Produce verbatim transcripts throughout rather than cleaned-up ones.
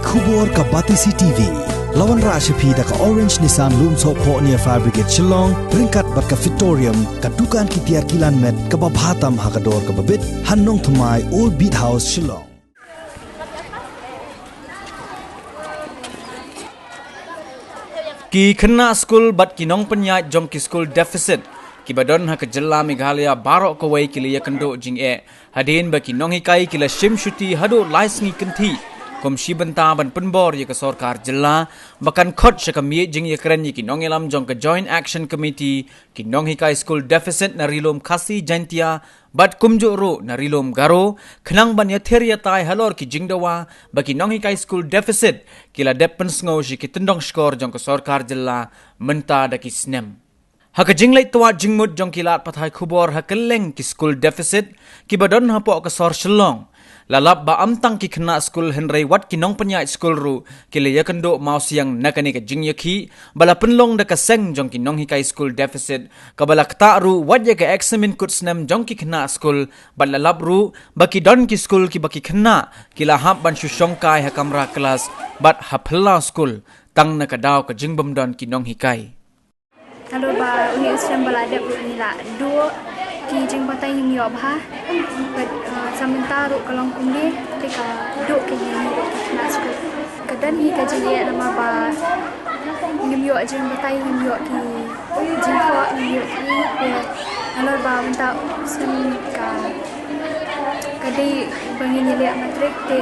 Khubor ka Batesi T V. La wanrah sha phi da ka Orange Nissan Lumsohphoh near Fire Brigade Shillong, ryngkat bad ka Fitorium, ka dukan ki tiar kilan met kaba bha tam ha ka dor kaba bit, ha Nongthymmai, Old Beat House, Shillong. Ki khynnah skul bad ki nongpynïaid jong ki skul deficit kiba don ha ka jylla Meghalaya baroh kawei ki la ïakynduh jingeh hadien ba ki nonghikai ki la shim shuti haduh lai sngi kynthih kum shi bynta ban pynbor ïa ka sorkar jylla ba kan khot sha ka miej jingïakren ïa ki nongïalam jong ka Joint Action Committee, ki nonghikai skul deficit na Ri-lum Khasi Jaiñtia bad kumjuh ruh na Ri-lum Garo, khnang ban ïathir ïatai halor ki jingdawa ba ki nonghikai skul deficit ki la dep pynsngew sha ki tyndong shkor jong ka sorkar jylla mynta da ki snem. Ha ka jingleit twad jingmut jong ki lad pathai khubor ha kylleng ki skul deficit kiba don hapoh ka sor Shillong, la lap ba ym tang ki khynnah skul hynrei wat ki nongpynïaid skul ruh ki la ïakynduh mawsiang na kane ka jingïakhih ba la pynlong da ka seng jong ki nonghikai skul deficit, kaba la ktah ruh wat ïa ka eksamin kut snem jong ki khynnah skul, bad la lap ruh ba ki don ki skul kiba ki khynnah ki la hap ban shu shongkai ha kamra klas bad ha phyllaw skul tang na ka daw ka jingbymdon ki nonghikai. Nalor ba une u snem ba la dep ruh ngi la duh ki jingbatai ngim ïoh bha. Bad, eh, sa mynta ruh ka long kumne, te ka duh ki ngi ruh ki khynnah skul. Ka don hi ka jingeh namar ba ngim ïoh jingbatai, ngim ïoh ki jingthoh, ngim ïoh ki, te nalor ba mynta u snem ka, ka dei ba ngin ïaleh matrik, te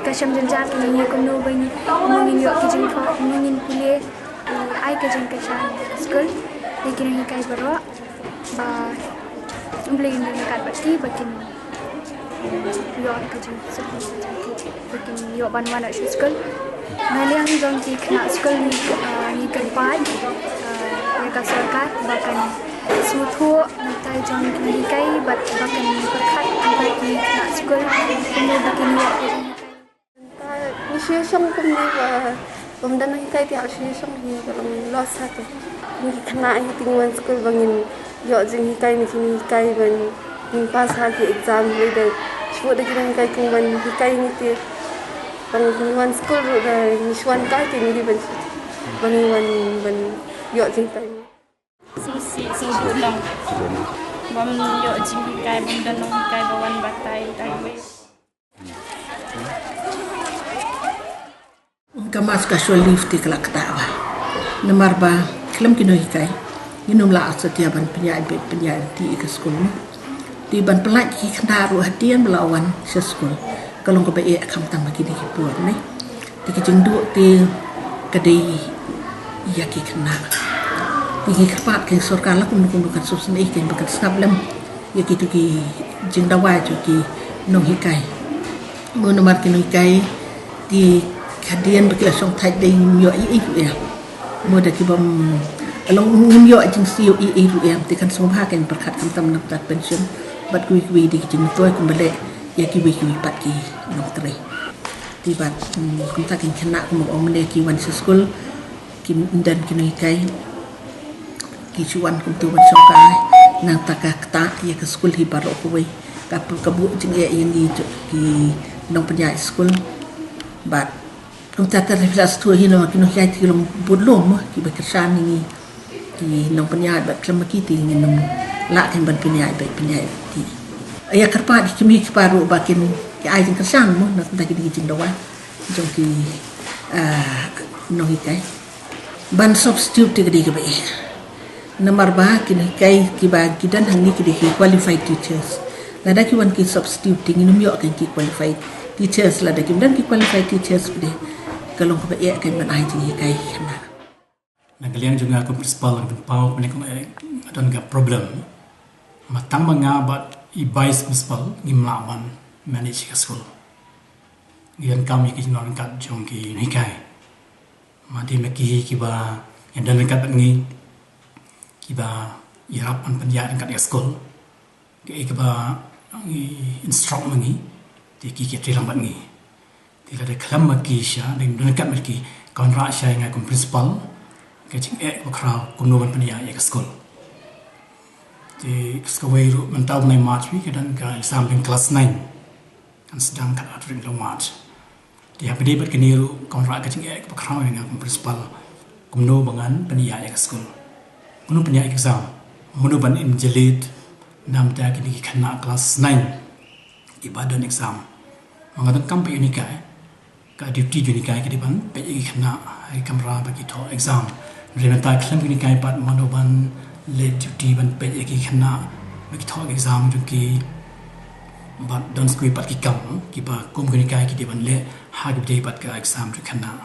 ka shem jynjar ka ngi kumno ba ngin, kumno ngin ïoh ki jingthoh, kumno ngin pule. Ai ka jingkyrshan skul ïa ki nonghikai baroh ba U Blei un don ryngkat bad ki ba kin ïoh ka jingsuk, ba kin ïoh ban wan sha skul. Na liang jong ki khynnah skul ngi, ah, ngi kyrpad, ah, ïa ka sorkar ba kan sngewthuh na bynta jong ki nonghikai bad ba kan pyrkhat na bynta ki khynnah skul kumno ba kin ïoh ka jinghikai. Ngi shu ïashong kumne ba, bym don nonghikai te hap shu ïashong hi ka long loss ha te. Ngi khynnah hi te ngi wan skul ba ngin ïoh jinghikai na ki nonghikai ban ngin pass ha ki exam, lada shu da ki nonghikai kin wan hikai ngi te ba ngin wan skul ruh da ngi shu wan kai te ngi dei ban shu, ba ngin wan ban ïoh jinghikai. Sngewsih sngewduh noh. Bym ïoh jinghikai, bym don nonghikai ba wan batai ïa iwei. Ka mass casual leave te ka la ktah bha. Namar ba khlem ki nonghikai ngin ym lah satia ban pynïaid beit pynïaid ti ïa ka skul ne. Te ban pynlait ki khynnah ruh hadien ba la wan sha skul ka long kaba eh khamtam ha kine ki por ne. Te ki jingduh te ka dei ïa ki khynnah. Te ngi kyrpad ka sorkar la kumno kumno kan sngewsynei kein ba kan sngap lem ïa kito ki jingdawa jong ki nonghikai. Mo namar ki nonghikai ki hadien ba ki la shong thait dei ngim ïoh ei ei ruh em. Mo da ki bym, ka long ngim ïoh jingsiew ei ei ruh em, te kan sngewbha kein pyrkhat khamtam na ka bynta pension bad kiwei kiwei de ki jingmyntoi kumba leh ïa kiwei kiwei pat ki nongtrei. Te bad, mm, kumta ki khynnah kumba ong mynne ki wan sha skul, kim don ki nonghikai, ki shu wan kumto ban shongkai, nangta ka ktah ïa ka skul hi baroh kawei, ka pu-, ka buh jingeh ïa ngi ki nongpynïaid skul. Bad kumta te phi la sngewthuh hi namar ki nonghikai te ki long bun lum kiba kyrshan ïa ngi ki nongpynïaid bad khlem ma ki te ngin ym lah kein ban pynïaid bad pynïaid ti. Ïa kyrpad ïa ki kmie ki kpa ruh ba kin ki ai jingkyrshan mo na ka bynta kine ki jingdawa jong ki, ah, nonghikai. Ban substitute te ka dei kaba eh. Namar ba ki nonghikai kiba ki don hangne ki dei ki qualified teachers. Lada ki wan ki substitute te ngin ym ïoh kein ki qualified teachers, lada kim don ki qualified teachers pat de ka long kaba eh kein ban ai jinghikai. Na ka liang jong nga kum principal nga pynpaw kumne, kong, eh, nga don ka problem. Ma tang ma nga bad i vice principal ngim lah ban manage ka skul. Ngi donkam ïa ki jingdonkam jong ki nonghikai. Ma dei ma ki hi kiba ngi don ryngkat bad ngi, kiba ïarap ban pynïaid ryngkat ïa ka skul. Kaei kaba ngi instruct ma ngi, te ki, ki trei lang bad ngi. Te lada khlem ma ki sha, dang don ryngkat bad ki, ka wanrah sha ïa nga kum principal ka jingeh kaba khraw kumno ban pynïaid ïa ka skul. Te kawei ruh mynta u bnai March wi ka don ka exam jong klas nine. Kan sdang kat arphew tarik u March. Te haba dei bad kane ruh ka wan rah ka jingeh kaba khraw ïa nga kum principal. Kumno ba ngan pynïaid ïa ka skul? Kumno pynïaid exam? Kumno ban im jylliew namar kine ki khynnah klas nine kiba don exam? Ma nga donkam peit ïa u nonghikai. Ka duty jong u nonghikai ka dei ban peit ïa ki khynnah ha ki kamra ba ki thoh exam. Hynrei mynta khlem u nonghikai pat mano ban leh duty ban peit ïa ki khynnah ba ki thoh exam jong ki. Bad don sa kawei pat ki kam kiba kum u nonghikai ki dei ban leh ha kaba dei bad ka exam jong ki khynnah.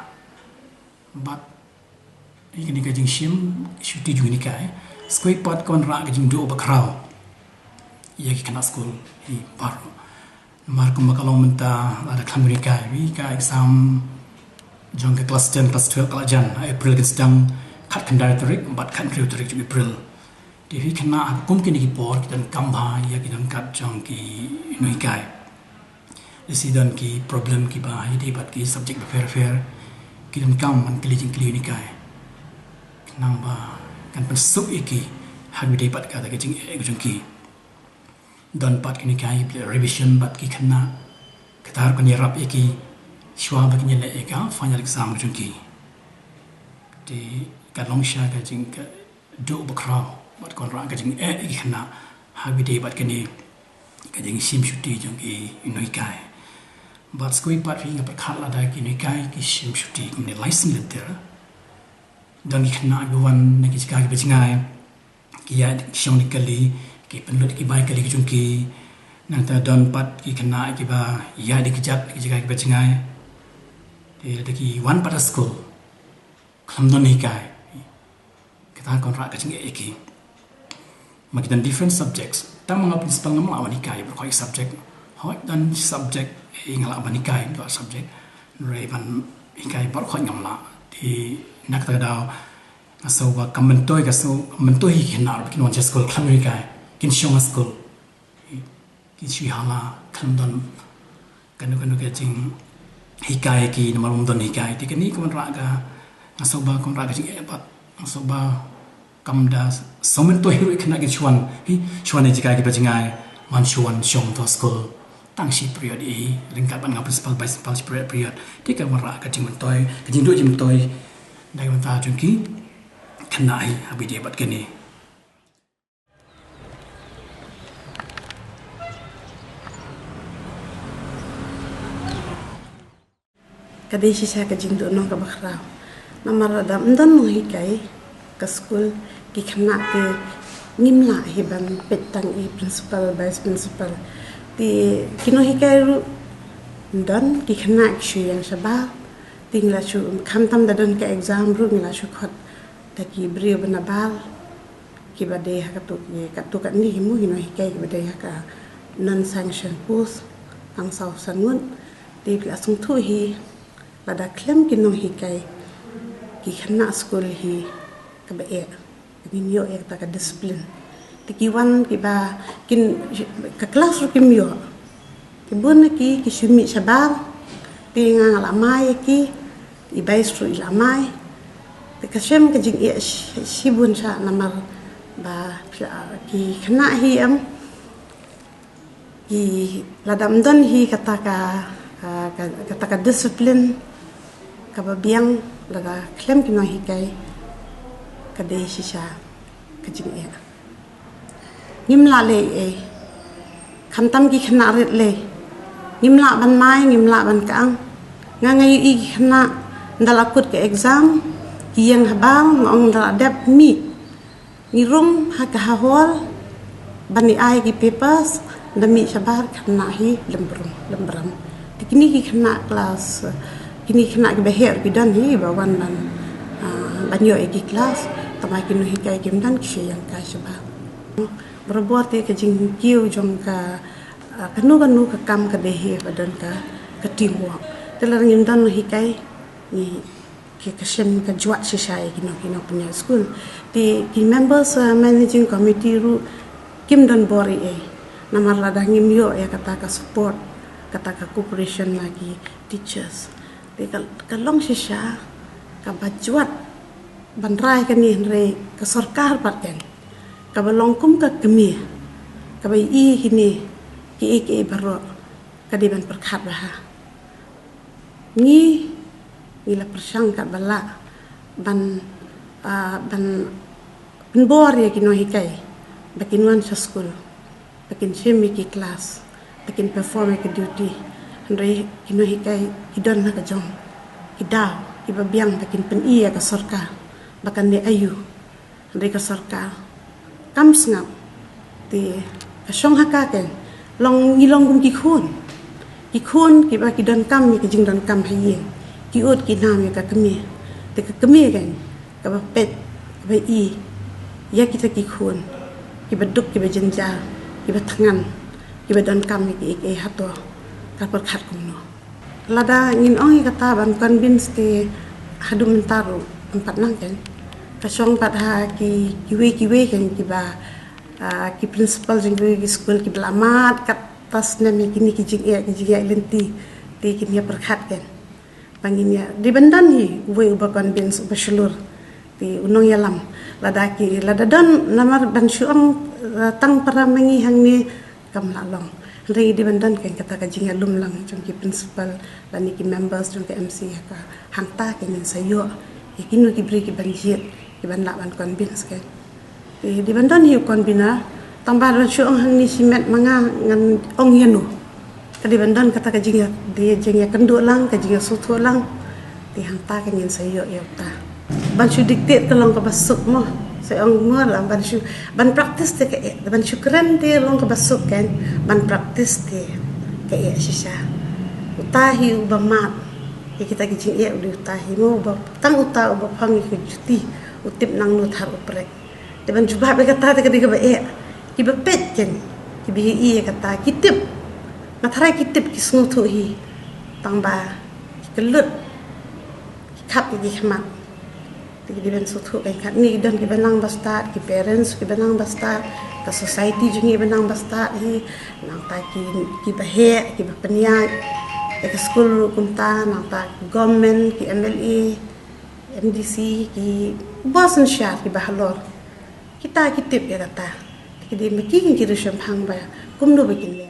Bad ïa kane ka jingshim shuti jong u nonghikai, sa kawei pat ka wan rah ka jingduh ba khraw ïa ki khynnah skul hi baroh. Namar kumba ka long mynta, lada khlem u nonghikai, wi, ka exam jong ka klas ten, klas twelve ka la jan ha April, kan sdang khatkhyndai tarik bad khathynriew tarik jong April. Te phi kynmaw ha kum kine ki por ki donkam bha ïa ki jingkat jong ki nonghikai. Lehse don ki problem kiba ïadei bad ki subject bapher bapher, ki donkam ban kylli jingkylli u nonghikai. Khnang ba kan pynsuk ïa ki ha kaba ïadei bad kata ka jingeh jong ki. Don pat ki nonghikai kiba leh revision bad ki khynnah, kata ruh kan ïarap ïa ki shuwa ba kin ïaleh ïa ka final exam jong ki. Te ka long shisha ka jing ka duh ba khraw bad ka wan rah ka jingeh ïa ki khynnah ha kaba ïadei bad kane ka jingshim shuti jong ki nonghikai. Bad sa kawei pat, phi, nga pyrkhat lada ki nonghikai ki shim shuti kumne lai snem lynter, don ki khynnah kiba wan na ki jaka kiba jngai, ki ïaid ki shong da ki kali, ki pynlut ki bai kali ki jong ki. Nangta don pat ki khynnah kiba ïaid da ki kjat na ki jaka kiba jngai. Te lada ki wan pat ha skul khlem don nonghikai, kata kan rah ka jingeh ïa ki. Ma ki don different subjects, tang ma nga principal ngam lah ban hikai baroh ki subject. Hooid, don subject, eh, nga lah ban hikai baroh subject. Hynrei ban hikai baroh ngam lah. Te na kata ka daw nga sngew ba kam myntoi, ka sngew myntoi hi ki khynnah ruh ba kin wan sha skul khlem nonghikai, kin shong ha skul. Ki shu hala khlem don kano kano ka jinghikai ïa ki namar ym don nonghikai. Te kane ka wan rah ka, nga sngew ba ka wan rah ka jingeh bad nga sngew ba kam da sngew myntoi hi ruh ïa ki khynnah kin shu wan, hi, shu wan na ki jaka kiba jngai, man shu wan shong ha skul tang shi period hi, ryngkat bad nga principal, vice principal shi period, period. Te ka wan rah ka jingmyntoi, ka jingduh jingmyntoi na ka bynta jong ki khynnah hi ha kaba ïadei bad kane. Ka dei shisha ka jingduhnong kaba khraw. Namar lada ym don nonghikai, ka skul, ki khynnah ki ngim lah hi ban peit tang ïa i principal, vice principal. Te ki nonghikai ruh ym don, ki khynnah ki shu ïeng shabar. Te ngi la shu, khamtam da don ka exam ruh ngi la shu khot da ki briew ba nabar. Kiba dei ha katto, katto katne hi mo, ki nonghikai kiba dei ha ka non sanction post, tang saw san ngut. Te phi la sngewthuh hi, lada khlem ki nonghikai, ki khynnah skul hi kaba eh, ngim ïoh ïa kata ka discipline. Te ki wan kiba kin, ka klas ruh kim ïoh. Ki bun na ki, ki shu mih shabar. Te nga nga la mai ïa ki, i vice ruh i la mai. Te ka shem ka jingeh shi, shibun sha namar ba phi la, ki khynnah hi em, ki lada ym don hi kata ka, ka, ka, kata ka discipline kaba biang, lada khlem ki nonghikai, ka dei shisha ka jingeh. Ngim lah leh ei, khamtam ki khynnah rit lei. Ngim lah ban mai, ngim lah ban kang. Nga nga ïohi ki khynnah, ynda la kut ka exam, ki ïeng habar, nga ong ynda la dep mih. Ngi rung ha ka hall ban ïa ai ki papers, ynda mih shabar khynnah hi lem brum, lem brum. Te kine ki khynnah klas, kine ki khynnah kiba heh ruh ki don hi ba wan ban, ah, ban ïoh ïa ki klas, tangba ki nonghikai kim don, ki shu ïeng kai shabar. Barabor te ka jingkiew jong ka, ah, kano kano ka kam ka dei hi ba don ka, ka teamwork. Te lada ngim don nonghikai, ngi, ki, ka shem ka jwat shisha ïa ki nong, ki nongpynïaid skul. Te ki members, ah, managing committee ruh kim don bor ei ei. Namar lada ngim ïoh ïa kata ka support, kata ka cooperation na ki teachers. Te ka, ka long shisha kaba jwat ban rai kane, hynrei ka sorkar pat kan kaba long kum ka kmie, kaba ïohi kine kiei kiei baroh, ka dei ban pyrkhat bha. Ngi, ngi la pyrshang katba lah ban, ah, ban pynbor ïa ki nonghikai ba kin wan sha skul, ba kin shim ïa ki klas, ba kin perform ïa ki duty. Hynrei ki nonghikai ki don na ka jong ki daw kiba biang ba kin pyni ïa ka sorkar ba kan leh aïu. Hynrei ka sorkar kam sngap. Te ka shong ha ka, kan long, ngi long kum ki khun. Ki khun kiba ki donkam ïa ka jingdonkam ha ïing, ki ud ki nam ïa ka kmie. Te ka kmie, kan, kaba peit, kaba i ïa kita ki khun kiba duk, kiba jynjar, kiba thngan, kiba donkam ïa kiei kiei hato, ka pyrkhat kumno? Lada ngin ong ïa kata ban convince te haduh mynta ruh em pat nang, kan. Ka shong pat ha ki, kiwei kiwei, kan, kiba, ah, ki principal jong kiwei ki skul kiba la mad katto snem ïa kine ki jingeh, ki jingeh lynti, te kin ïa pyrkhat, kan. Ba ngin ïa, dei ban don hi uwei uba convince, uba shlur. Te u nongïalam, lada ki, lada don, namar ban shu ong, eh, tang para ma ngi hangne, kam lah long. Hynrei dei ban don, kan, kata ka jingïalum lang jong ki principal lane ki members jong ka M C ha ka. Hangta, kan, ngin sa ïoh ïa kino ki briew kiban jied, kiban lah ban convince, kan. Te dei ban don hi u convener, tang ba ban shu ong hangne shimet ma nga, ngan ong ïano. Ka dei ban don kata ka jingïa, dei jingïakynduh lang, ka jingïasngewthuh lang. Te hangta, kan, ngin sa ïoh ïa uta. Ban shu dictate ka long kaba suk mo. Sa ong mo, la ban shu, ban practice te kaei, ban shu kren te long kaba suk, kan, ban practice te kaei shisha. Uta hi uba mad ïa kita ki jingeh, u dei uta hi mo, uba, tang uta uba phong ïa ka juti, u tip nangno thar u prek. Te ban jubab ïa kata te ka dei kaba eh. Kiba peit, kan, kiba ïohi ïa kata ki tip. Nga tharai ki tip, ki sngewthuh hi. Tang ba ki kyllut, ki khap ïa ki khmat. Te ki dei ban sngewthuh, kan, katne ki don kiba nang ba stad, ki parents kiba nang ba stad, ka society jong ngi ba nang ba stad hi. Nangta ki, kiba heh, kiba pynïaid ïa ka skul ruh kumta, nangta ki government, ki M L A, M D C, ki ba synshar, kiba halor. Kita ki tip ïa kata. Te ki dei ma ki, kin ki ruh shemphang ba kumno ba kin leh.